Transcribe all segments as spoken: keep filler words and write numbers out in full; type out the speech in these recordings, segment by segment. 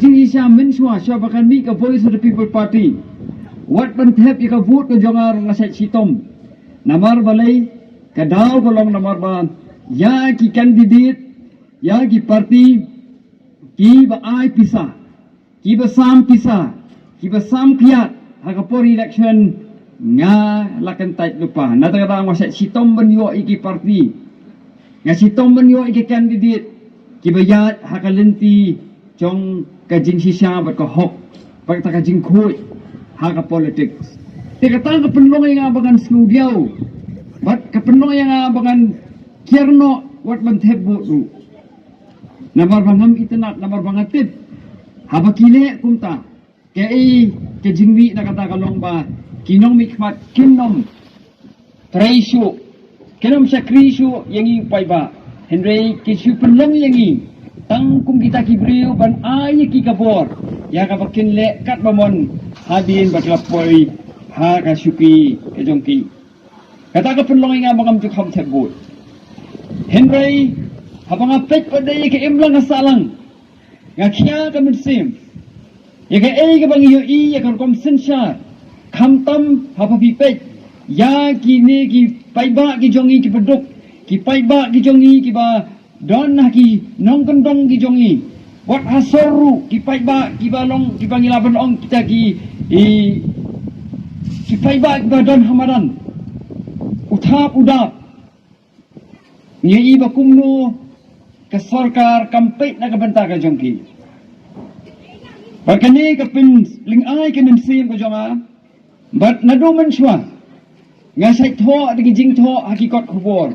Shisha mynshuwa, shuwa ba kan mih ka Voice of the People Party, wat ban thep ïa ka vote ka jong nga ruh nga shait shitom. Namar balei? Ka daw ka long namar ba ïa ki candidate, ïa ki party kiba ai pisa, kiba sam pisa, kiba sam kiad ha ka por election, nga la kyntait lypa. Na kata ka daw nga shait shitom ban ïoh ïa ki party, nga shitom ban ïoh ïa ki candidate kiba ïaid ha ka lynti jong ka jingshisha bad ka hok bad kata ka jingkhuid ha ka politics. Te kata ka pynlong ïa nga ba ngan sngewdiaw bad ka pynlong ïa nga ba ngan kiar noh wat ban thep vote ruh. Namar ba ngam itynnad, namar ba nga tip haba ki leh kumta, kaei ka jingmih na kata ka long ba ki nongmihkhmat kin ym trei shuh, kin ym shakri shuh ïa ngi u paidbah. Hynrei ki shu pynlong ïa ngi tang kum kita ki briew ban ai ïa ki ka bor ïa kaba kin leh katba mon hadien ba ki la poi ha ka shuki ka jong ki. Kata ka pynlong ïa nga ba ngam ju kham thep vote. Hynrei haba nga peit pat ïa ka imlang ka sahlang, nga khia ka mynsiem ïa kaei kaba ngi ïohi ïa ka rukom synshar, khamtam haba phi peit ïa kine ki paidbah ki jong ngi kiba duk, ki paidbah ki jong ngi kiba don ha ki nongkyndong ki jong ngi, wat ha sor ruh ki paidbah kiba long, kiba ngi lah ban ong kita ki, i, ki paidbah kiba don ha madan, u thap u dap. Ngi i ba kumno ka sorkar kam peit na ka bynta ka jong ki. Bad kane ka pynlyngngai ka mynsiem ka jong nga. Bad naduh mynshuwa nga shait thoh da ki jingthoh ha ki kot khubor,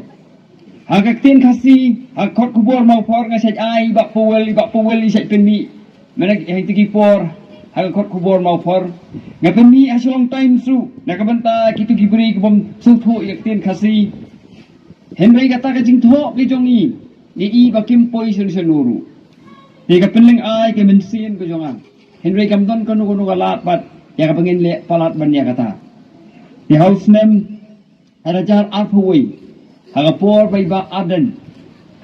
ha ka ktien Khasi ha kot khubor Mawphor, nga shait ai i Bah Powell, i Bah Powell i shait pynmih. Mynta ha kito ki por ha ka kot khubor Mawphor nga pynmih ha Shillong Times ruh na ka bynta kito ki briew ki bym sngewthuh ïa ka ktien Khasi. Hynrei kata ka jingthoh ka jong ngi, ngi i ba kim poi shano shano ruh. Te ka pynlyngngai ka mynsiem ka jong nga. Hynrei kam don kano kano ka lad pat ïa kaba ngin leh palat ban ïa kata. Te ha u snem ar hajar arphew wei, ha ka por ba i Bah Ardent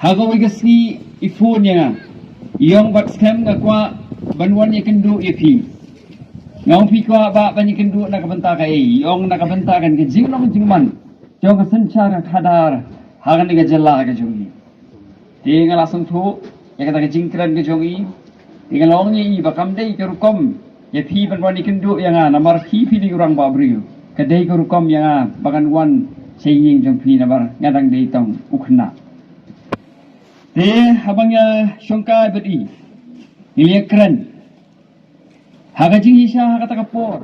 ha kawei ka sngi i phone ïa nga, i ong, Batskhem, nga kwah ban wan ïakynduh ïa phi. Nga ong, phi kwah Bah ban ïakynduh na ka bynta kaei? I ong, na ka bynta kane ka jinglong jingman jong ka synshar ka khadar ha kane ka jylla ka jong ngi. Te nga la sngewthuh ïa kata ka jingkren ka jong i. Te nga la ong ïa i ba kam dei ka rukom ïa phi ban wan ïakynduh ïa nga, namar phi, phi dei u rangbah briew. Ka dei ka rukom ïa nga ba ngan wan sha ïing jong phi namar nga dang dei tang u khynnah. Te haba nga shongkai bad i, ngi la kren ha ka jingshisha ha kata ka por.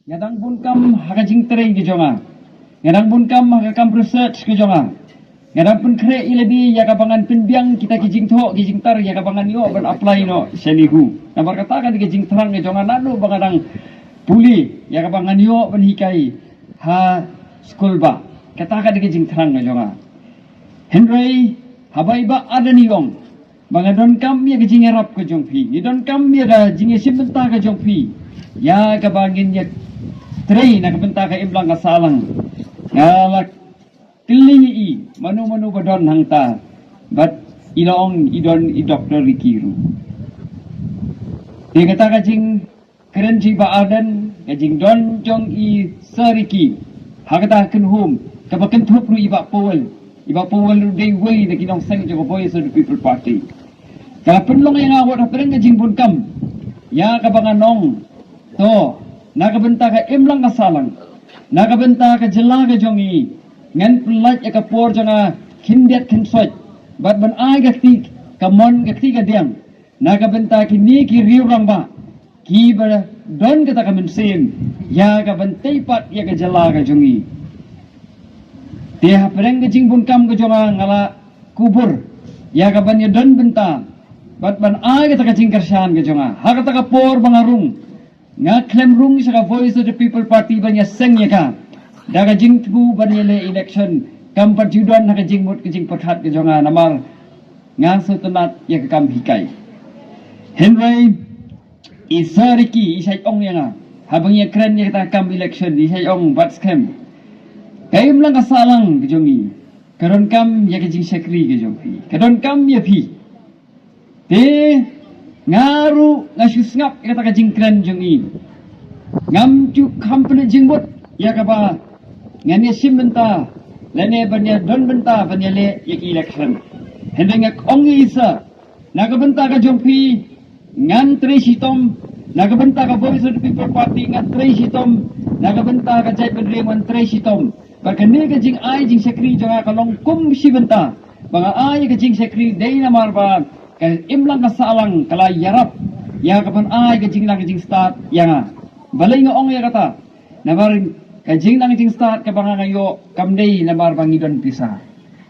Nga dang bun kam ha ka jingtrei ka jong nga. Nga dang bun kam ha ka kam research ka jong nga. Nga dang pynkhreh ïa lade ïa kaba ngan pynbiang kita ki jingthoh ki jingtar ïa kaba ngan ïoh ban apply noh sha NEHU. Namar kata ka dei ka jingthrang ka jong nga naduh ba nga dang pule ïa kaba ngan ïoh ban hikai ha skul bah. Kata ka dei ka jingthrang ka jong nga. Hynrei haba i Bah Ardent i ong ba nga donkam ïa ka jingïarap ka jong phi, nga donkam ïa ka jingïashim bynta ka jong phi ïa kaba ngin ïatrei na ka bynta ka imlang ka sahlang. Nga la kylli ïa i, mano mano ba don hangta? Bad i la ong i don i Doktor Ricky ruh. Te kata ka jing kren jong i Bah Ardent, ka jingdon jong i Sir Ricky ha kata ka kynhun kaba kynthup ruh i Bah Powell. I Bah Powell ruh dei uwei na ki nongseng jong ka Voice of the People Party. Ka la pynlong ïa nga wat hapdeng ka jingbun kam ïa kaba nga ong, to, na ka bynta ka imlang ka sahlang, na ka bynta ka jylla ka jong i, ngan pynlait ïa ka por jong nga khyndiat khynsoit bad ban ai ka kti kamon ka kti kadiang na ka bynta kine ki riew rangbah kiba don kata ka mynsiem ïa ka ban tei pat ïa ka jylla ka jong i. Te hapdeng ka jingbun kam ka jong nga, nga la kubur ïa ka ban ïadon bynta bad ban ai kata ka jingkyrshan ka jong nga. Ha kata ka por ba nga rung, nga khlem rung sha ka Voice of the People Party ban ïaseng ïa ka da ka jingthmu ban ïaleh election, kam pat ju don ha ka jingmut ka jingpyrkhat ka jong nga namar nga sngewtynnat ïa ka kam hikai. Hynrei i Sir Ricky i shait ong ïa nga haba ngi ïakren ïa kata ka kam election, i shait ong, Batskhem, ka imlang ka sahlang ka jong i ka donkam ïa ka jingshakri ka jong phi, ka donkam ïa phi. Te Nga ruh nga shu sngap ïa kata ka jingkren jong i. Ngam ju kham pynleit jingmut ïa kaba ngan ïa shim bynta lane ban ïa don bynta ban ïa leh ïa ki election. Hynrei nga ong ïa i sir, na ka bynta ka jong phi ngan trei shitom, na ka bynta ka Voice of the People Party ngan trei shitom, na ka bynta ka jaitbynriew ngan trei shitom. Bad kane ka jingai jingshakri jong nga ka long kum shi bynta ba nga ai ka jingshakri dei namar ba ka imlang ka sahlang ka la ïarap ïa ka ban ai ka jingnang jingstad ïa nga. Balei nga ong ïa kata? Namar ka jingnang jingstad kaba nga nga ïoh kam dei namar ba ngi don pisa.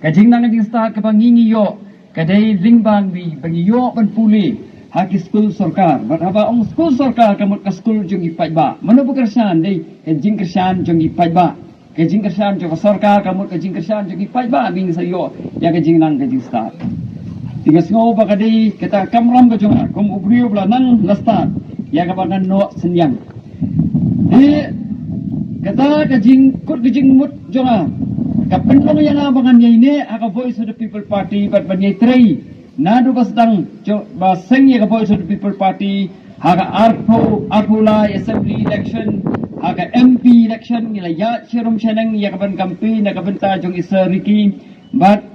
Ka jingnang jingstad kaba ngi ngi ïoh ka dei lyngba ngi ba ngi ïoh ban pule ha ki skul sorkar. Bad haba ong skul sorkar ka mut ka skul jong ki paidbah. Mano ba kyrshan? Dei ka jingkyrshan jong ki paidbah. Ka jingkyrshan jong ka sorkar ka mut ka jingkyrshan jong ki paidbah ba ngi sa ïoh ïa ka jingnang ka jingstad. Te nga sngew ba ka dei kata ka kamram ka jong nga kum u briew ba la nang la stad ïa kaba ngan noh synñiang. Te kata ka jingkut ka jingmut jong nga ka pynlong ïa nga ba ngan ïai neh ha ka Voice of the People Party bad ban ïai trei naduh ba sdang jong ba seng ïa ka Voice of the People Party ha ka arphew, arphew lai assembly election, ha ka M P election ngi la ïaid sharum shaneng ïa ka ban campaign na ka bynta jong i Sir Ricky bad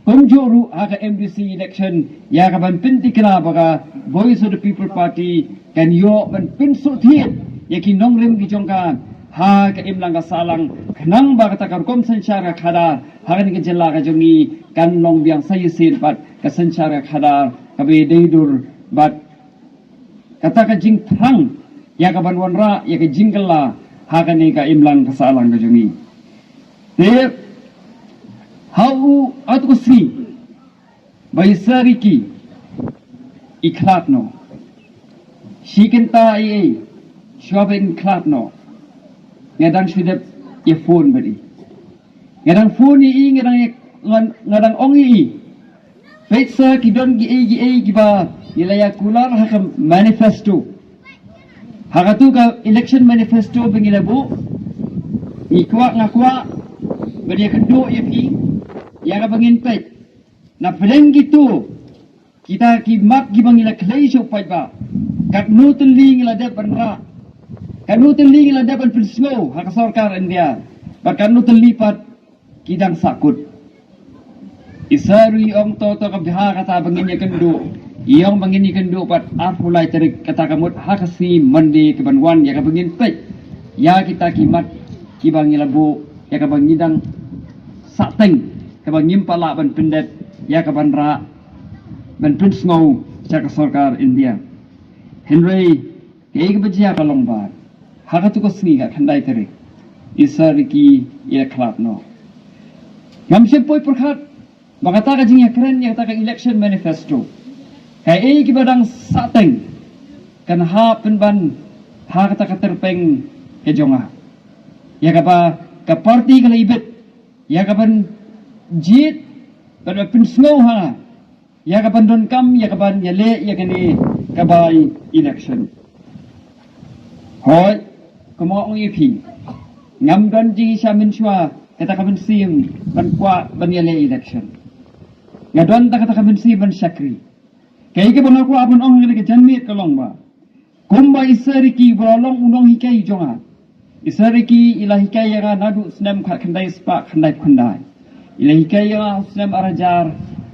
kumjuh ruh ha ka M D C election ïa ka ban pyntikna ba ka Voice of the People Party kan ïoh ban pynsuhthied ïa ki nongrim ki jong ka ha ka imlang ka sahlang khnang ba kata ka rukom synshar ka khadar ha kane ka jylla ka jong ngi kan long biang sa shisien bad ka synshar ka khadar kaba dei dur bad kata ka jingthrang ïa ka ban wanrah ïa ka jingkylla ha kane ka imlang ka sahlang ka jong ngi. Te ha u atu ka sngi ba i Sir Ricky i khlad noh. Shi kynta ei ei shuwa ba in khlad noh nga dang shu dep ïa phone bad i. Nga dang phone ïa i, nga dang ïa, nga, nga dang ong ïa i. Peit sir ki don ki ei ki ei kiba ngi la ïa kular ha ka manifesto. Ha katu ka election manifesto ba ngi la buh. Ngi kwah, nga kwah ban ïa kynduh ïa phi ïa kaba ngin peit. Na pdeng kitu kita ki mat kiba ngi la khlei sha u paidbah. Katno tylli ngi la dep ban rah. Katno tylli ngi la dep ban pynsngew ha ka sorkar India. Bad katno tylli pat ki dang sahkut. I Sir i ong to to ka bha kata ba ngin ïa kynduh. I ong ba ngin ïa kynduh bad arphew lai tarik kata ka mut ha ka sngi Monday ka ban wan ïa kaba ngin peit ïa kita ki mat kiba ngi la buh ïa kaba ngi dang sahteng kaba ngim pat lah ban pyndep ïa ka ban rah ban pynsngew sha ka sorkar India. Hynrei kaei kaba jia ka long ba ha katu ka sngi ka khyndai tarik i Sir Ricky i la khlad noh. Ngam shym poi pyrkhat ba kata ka jingïakren ïa kata ka election manifesto kaei kiba dang sahteng kan hap pynban ha kata ka tyrpeng ka jong nga ïa kaba ka party ka la ibit ïa ka ban jied ban pynsngew ha nga ïa ka ban donkam ïa ka ban ïaleh ïa kane ka by election. Hooid, kumba nga ong ïa phi, ngam don jingisha mynshuwa kata ka mynsiem ban kwah ban ïaleh election. Nga don ta kata ka mynsiem ban shakri. Kaei kaba nga kwah ban ong ha kane ka janmiet ka long ba kumba i Sir Ricky ba la long u nonghikai jong nga. I Sir Ricky i la hikai ïa nga naduh snem khatkhyndai spah khyndaiphew khyndai. I la hikai ïa nga ha u snem ar hajar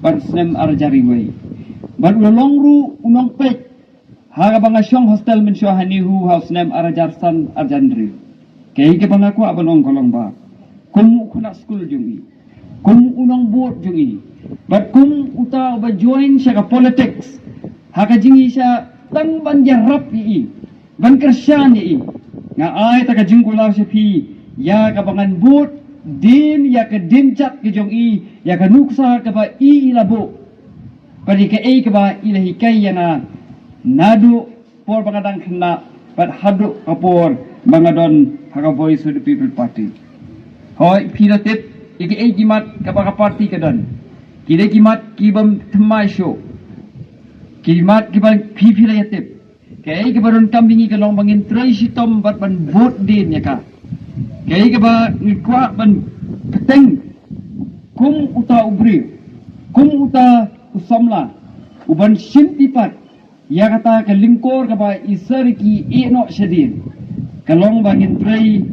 bad u snem ar hajar iwei. Bad u la long ruh u nongpeit ha kaba nga shong hostel mynshuwa ha NEHU ha u snem ar hajar san ar hajar hynriew. Kaei kaba nga kwah ban ong ka long ba kum u khynnah skul jong i, kum u nongbud jong i, bad kum uta uba join sha ka politics ha ka jingisha tang ban ïarap ïa i, ban kyrshan ïa i, nga ai ta ka jingkular sha phi ïa kaba ngan bud dien ïa ka dienjat ka jong i, ïa ka nuksa kaba i i la buh bad ïa kaei kaba i la hikai ïa nga naduh por ba nga dang khynnah bad haduh ka por ba nga don ha ka Voice of the People Party. Hooid, phi la tip ïa kaei ki mat kaba ka party ka don. Ki dei ki mat kiba thymmai shuh. Ki mat kiba phi phi la ïa tip. Kaei kaba donkam ïa ngi ka long ba ngin trei shitom bad ban bud dien ïa ka. Kaei kaba ngi kwah ban bteng kum uta u briew, kum uta u samla u ban shim pat Ïa kata ka lyngkor kaba i Sir Ricky i ïeh noh shadien, ka long ba ngin trei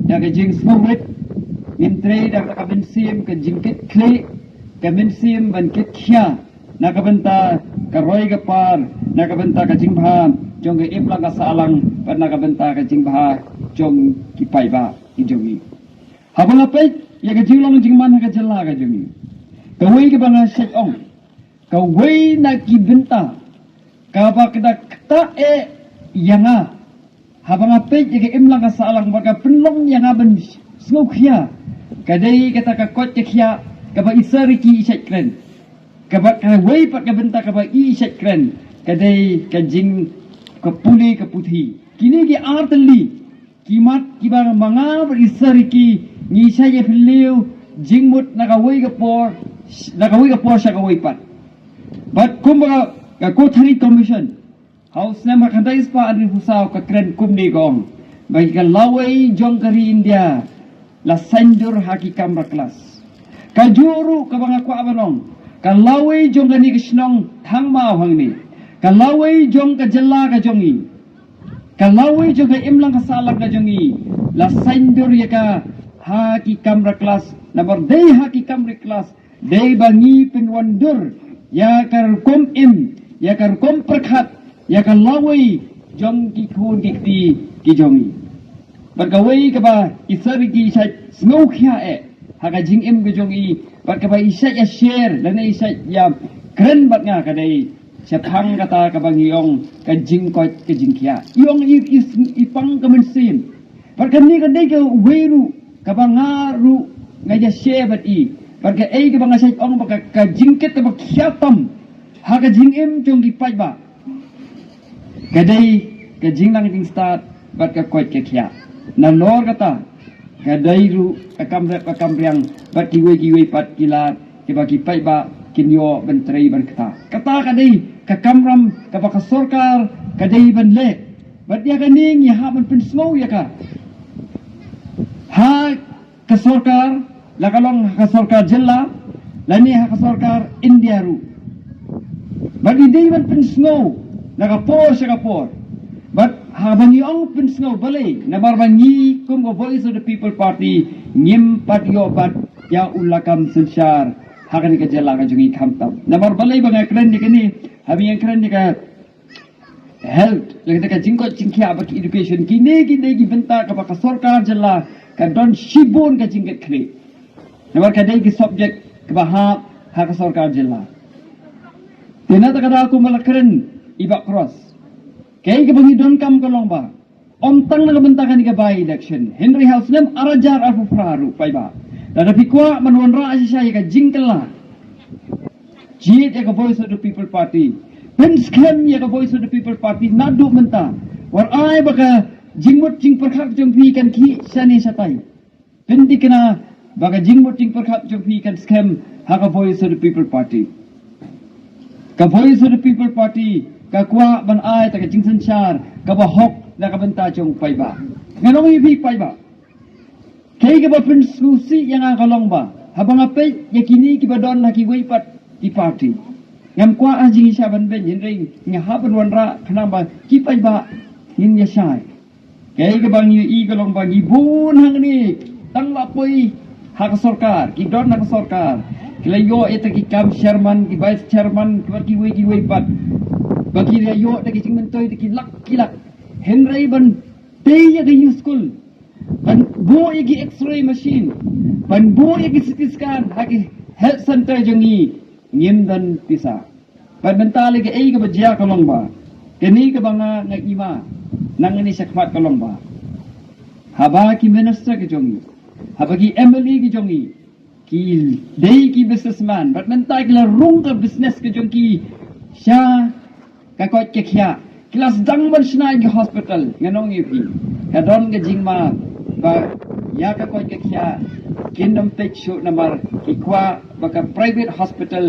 da ka jingsngewrit, ngin trei da ka mynsiem ka jingkitkhlieh, ka mynsiem ban kitkhia na ka bynta ka roi ka par, na ka bynta ka jingbha jong ka imlang ka sahlang, bad na ka bynta ka jingbha jong ki paidbah ki jong ngi. Haba nga peit ïa ka jinglong jingman ha ka jylla ka jong ngi, kawei kaba nga shait ong, kawei na ki bynta kaba ka da ktah eh ïa nga haba nga peit ïa ka imlang ka sahlang bad ka pynlong ïa nga ban sngewkhia, ka dei kata ka koit ka khiah kaba i Sir Ricky i shait kren. Kaba kawei pat ka bynta kaba i shait kren ka dei ka jing, ka pule ka puthi. Kine ki ar tylli ki mat kiba ma nga bad i Sir Ricky ngi shait ïa phylliew jingmut na kawei ka por, na kawei ka por sha kawei pat. Bad kumba ka, ka Kothari Commission ha u snem ha khyndai spah arphew saw ka kren kumne, ka ong ba ka lawei jong ka ri India la saiñdur ha ki kamra klas. Kajuh ruh kaba nga kwah ban ong, ka lawei jong kane ka shnong Thangmaw hangne, ka lawei jong ka jylla ka jong ngi, ka lawei jong ka imlang ka sahlang ka jong ngi la saiñdur ïa ka ha ki kamra klas. Namar dei ha ki kamra klas dei ba ngi pynwandur ïa ka rukom im, ïa ka rukom pyrkhat, ïa ka lawei jong ki khun ki kti ki jong ngi. Bad kawei kaba i Sir Ricky i shait sngewkhia eh ha ka jingim ka jong i, bad kaba i shait ïa share lane i shait ïa kren bad nga ka dei shaphang kata kaba ngi ong ka jingkoit ka jingkhiah. I ong i, i, i pang ka mynsiem. Bad kane ka dei kawei ruh kaba nga ruh nga ïa share bad i. Bad kaei kaba nga shait ong ba ka, ka jingkit kaba khia tam ha ka jingim jong ki paidbah ka dei ka jingnang jingstad bad ka koit ka khiah. Nalor kata ka dei ruh ka kam rep ka kam riang bad kiwei kiwei pat ki lad kiba ki paidbah kin ïoh ban trei ban kta. Kata ka dei ka kamram kaba ka sorkar ka dei ban leh. Bad ïa kane ngi hap ban pynsngew ïa ka ha ka sorkar, la ka long ha ka sorkar jylla lane ha ka sorkar India ruh. Bad ngi dei ban pynsngew na ka por sha ka por. Bad haba ngi ong pynsngew, balei? Namar ba ngi kum ka Voice of the People Party ngim pat ïoh bat ïa u lakam synshar ha kane ka jylla ka jong ngi khamtam. Namar balei ba nga kren ïa kane? Haba nga kren ïa ka health, lane ka jingkoit jingkhiah bad ki education, kine, kine ki bynta kaba ka sorkar jylla ka don shibun ka jingkitkhlieh. Namar ka dei ki subject kaba hap ha ka sorkar jylla. Te na kata ka daw kumba la kren i Bah Cross, kaei kaba ngi donkam ka long ba ym tang na ka bynta kane ka by election, hynrei ha u snem ar hajar arphew phra ruh paidbah, lada phi kwah ban wanrah shisha ïa ka jingkylla, jied ïa ka Voice of the People Party. Pynskhem ïa ka Voice of the People Party naduh mynta. Wat ai ba ka jingmut jingpyrkhat jong phi kan khih shane shatai. Pynthikna ba ka jingmut jingpyrkhat jong phi kan skhem ha ka Voice of the People Party. Ka Voice of the People Party ka kwah ban ai ta ka jingsynshar kaba hok na ka bynta jong paidbah. Ngan ong ïa phi paidbah, kaei kaba pynsngewsih ïa nga ka long ba haba nga peit ïa kine kiba don ha kiwei pat ki party, ngam kwah ha jingshisha ban beiñ, hynrei nga hap ban wanrah khnang ba ki paidbah ngin ïa shai. Kaei kaba ngi ïohi ka long ba ngi bun hangne tang ba poi ha ka sorkar, ki don ha ka sorkar, ki la ïoh ïa ta ki kam chairman, ki vice chairman, kiwei kiwei pat, ba ki la ïoh ta ki jingmyntoi ta ki lak ki lak, hynrei ban tei ïa ka U school, ban buh ïa ki X-ray machine, ban buh ïa ki C T scan ha ki health center jong ngi, ngim don pisa. Bad mynta lei kaei kaba jia ka long ba, kane kaba nga, nga ïma nangne shakhmat ka long ba, haba ki minister ki jong ngi, haba ki M L A ki jong ngi ki dei ki businessman, bad mynta ki la rung ka business ka jong ki sha ka koit ka khiah, ki la sdang ban shna ïa ki hospital. Ngan ong ïa phi, ka don ka jingma ba ïa ka koit ka khiah kin ym peit shuh, namar ki kwah ba ka private hospital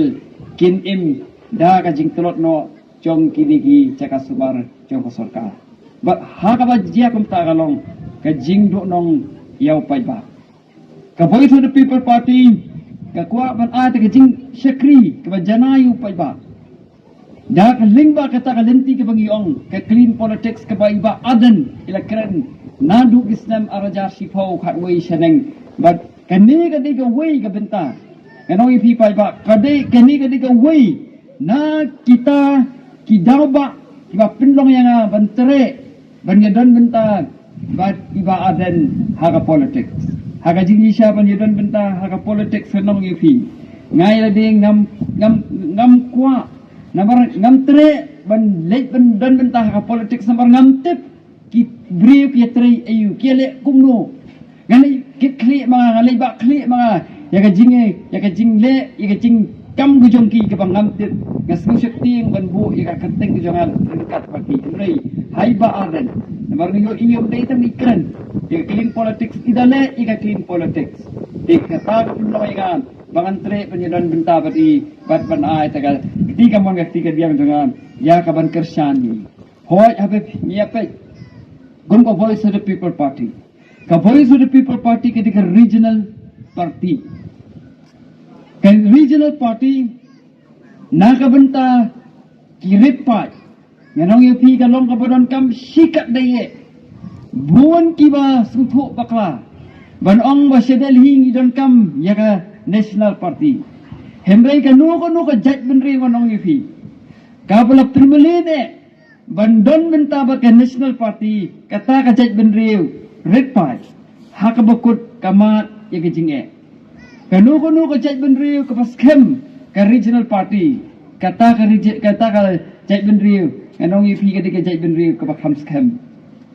kin im da ka jingtlot noh jong kine ki jaka sumar jong ka sorkar. Bad ha kaba jia kumta ka long ka jingduhnong ïa u paidbah. Ka Voice of the People Party ka kwah ban ai ta ka jingshakri kaba janai ïa u paidbah. Da ka lyngba kata ka lynti kaba ngi ong ka clean politics kaba i Bah Ardent i la kren naduh ki snem ar hajar shiphew khatwei shaneng. Bad kane ka dei kawei ka bynta. Ngan ong ïa phi paidbah, ka dei, kane ka dei kawei na kita ki daw ba kiba pynlong ïa nga ban treh ban ïa don bynta bad i Bah Ardent ha ka politics. Ha ka jingshisha ban ïa don bynta ha ka politics, ngan ong ïa phi, nga ïa lade ngam, ngam, ngam kwah. Namar ngam treh ban leit ban don bynta ha ka politics namar ngam tip ki briew ki ïa trei aïu, ki ïa leh kumno. Ngan leit kit khlieh ma nga, ngan leit bah khlieh ma nga ïa ka jing, ïa ka jingleh, ïa ka jingkam ka jong ki kaba ngam tip. Nga sngew sheptieng ban buh ïa ka kyrteng ka jong nga ryngkat bad ki. Hynrei ha i Bah Ardent, namar nga ïohi ym dei tang i kren ïa ka clean politics, i da leh ïa ka clean politics. Te kata ka pynlong ïa nga ba ngan treh ban ïa don bynta bad i, bad ban ai ta ka kti kamon ka kti kadiang jong nga ïa ka ban kyrshan ïa i. Hooid, haba ngi ïa peit kum ka Voice of the People Party, ka Voice of the People Party ka dei ka regional party. Ka regional party na ka bynta ki rit paid, ngan ong ïa phi, ka long kaba donkam shikatdei. Bun kiba sngewthuh bakla ban ong ba sha Delhi ngi donkam ïa ka national party. Hynrei kano kano ka jaitbynriew, ngan ong ïa phi, kaba la pynmlien eh ban don bynta bad ka national party, kata ka jaitbynriew rit paid ha kaba kut ka mad ïa ka jingeh. Kano kano ka jaitbynriew kaba skhem ka regional party, kata ka regi-, kata ka jaitbynriew, ngan ong ïa phi, ka dei ka jaitbynriew kaba kham skhem.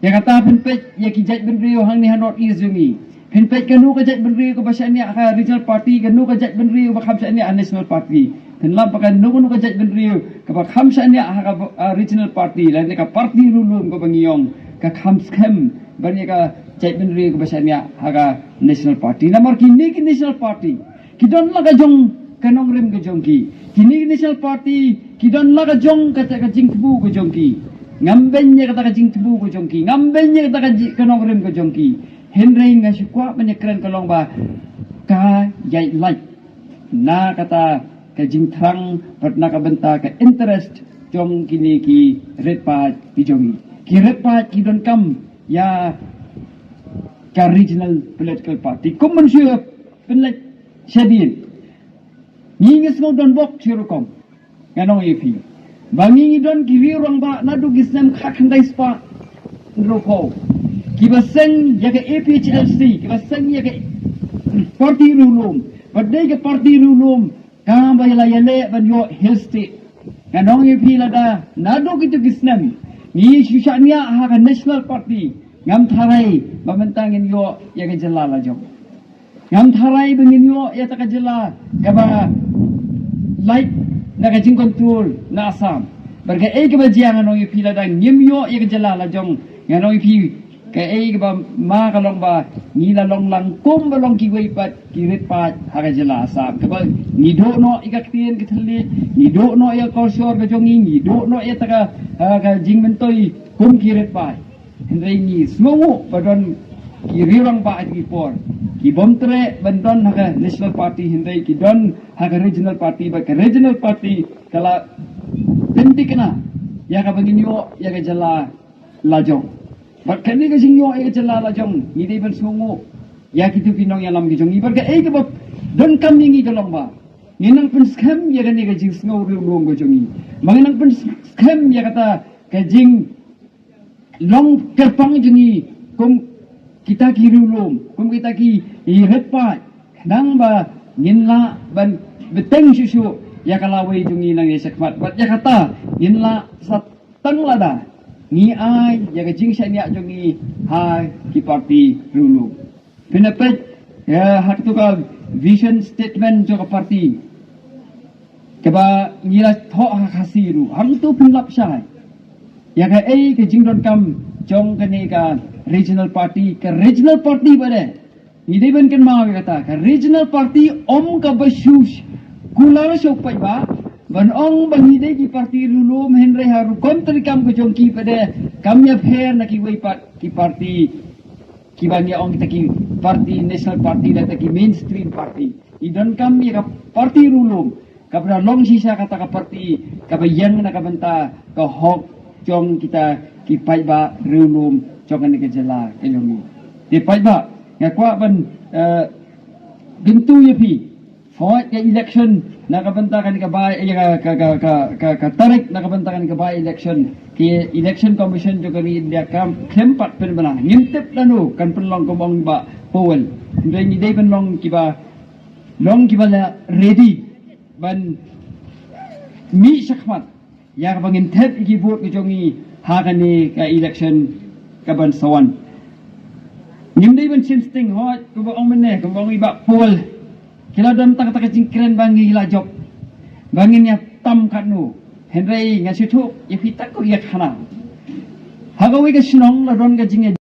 Ïa kata phin peit ïa ki jaitbynriew hangne ha North East jong ngi, phin peit kano ka jaitbynriew kaba shaniah ha ka regional party, kano ka jaitbynriew kaba kham shaniah ha national party. Phin lap ba kano kano ka jaitbynriew kaba kham shaniah ha ka, ah, regional party lane ka party riewlum kaba ngi ong, ka kham skhem ban ïa ka jaitbynriew kaba shaniah ha ka national party. Namar kine ki national party ki don la ka jong ka nongrim ka jong ki. Kine ki national party ki don la ka jong kata ka jingthmu ka jong ki. Ngam beiñ ïa kata ka jingthmu ka jong ki, ngam beiñ ïa kata ka ji-, ka nongrim ka jong ki. Hynrei nga shu kwah ban ïa kren ka long ba ka ïaid lait na kata ka jingthrang bad na ka bynta ka interest jong kine ki rit paid ki jong ngi. Ki rit paid ki donkam ïa ka regional political party. Kum ban shu pynlait shadien, ngi ngi sngew donbok shi rukom. Ngan ong ïa phi ba ngi ngi don ki riew rangbah naduh ki snem khatkhyndai spah hynriewphew kiba seng ïa ka A P H L C, kiba seng ïa ka party riewlum. Ba dei ka party riewlum kaba la ïaleh ban ïoh Hill State. Ngan ong ïa phi, lada naduh kito ki snem ngi shu shaniah ha ka national party, ngam tharai ba mynta ngin ïoh ïa ka jylla lajong. Ngam tharai ba ngin ïoh ïa kata ka jylla kaba lait na ka jingkontrol na Assam. Bad kaei kaba jia, ngan ong ïa phi, lada ngim ïoh ïa ka jylla lajong, ngan ong ïa phi, kaei kaba ma ka long ba ngi la long lang kumba long kiwei pat ki rit paid ha ka jylla Assam, kaba ngi duh noh ïa ka ktien ka thylliej, ngi duh noh ïa ka culture ka jong ngi, ngi duh noh ïa kata ka, ha, ka jingmyntoi kum ki rit paid. Hynrei ngi sngewnguh ba don ki riew rangbah ha kine ki por ki bym treh ban don ha ka national party, hynrei ki don ha ka regional party. Bad ka regional party ka la pynthikna ïa kaba ngin ïoh ïa ka jylla lajong. Bad kane ka jingïoh ïa ka jylla lajong, ngi dei ban sngewnguh ïa kito ki nongïalam ki jong ngi. Bad kaei kaba donkam ïa ngi ka long ba ngin nang pynskhem ïa kane ka jingsngew riewlum ka jong ngi, ba ngin nang pynskhem ïa kata ka jing long kyrpang jong ngi kum kita ki riewlum, kum kita ki rit paid, khnang ba ngin lah ban bteng shuh shuh ïa ka lawei jong ngi nangne shakhmat. Bad ïa kata ngin lah sa tang lada ngi ai ïa ka jingshaniah jong ngi ha ki party riewlum. Phin ïa peit, ïa, ha kato ka vision statement jong ka party kaba ngi la thoh ha Khasi ruh, hangto phin lap shai ïa kaei ka jingdonkam jong kane ka regional party. Ka regional party pat de, ngi dei ban kynmaw ïa kata, ka regional party ym kaba shu kular sha u paidbah ban ong ba ngi dei ki party riewlum, hynrei ha rukom treikam ka jong ki pat de kam ïapher na kiwei pat ki party kiba ngi ong kita ki party, national party, lane kita ki mainstream party. I donkam ïa ka party riewlum Kaba da long shisha kata ka party kaba ïeng na ka bynta ka hok jong kita ki paidbah riewlum jong kane ka jylla ka jong ngi. Te paidbah, nga kwah ban, eh, kyntu ïa phi. Hooid, ka election na ka bynta kane ka bai, ïa ka, ka, ka, ka, ka, ka tarik na ka bynta kane ka bai election, ki Election Commission jong ka ri India kam khlem pat pynbna. Ngim tip lano kan pynlong, kumba ong i Bah Powell. Hynrei ngi dei ban long kiba, long kiba la ready ban mih shakhmat ïa kaba ngin thep ïa ki vote ka jong ngi ha kane ka election kaban sa wan. Ngim dei ban shim sting. Hooid, kumba ong mynne, kumba ong i Bah Powell, ki la don tang kata ka jingkren ba ngi la jop, ba ngin ïa tam katno. Hynrei nga sngewthuh ïa phi, tang ko ïa khana. Ha kawei ka shnong la don ka jing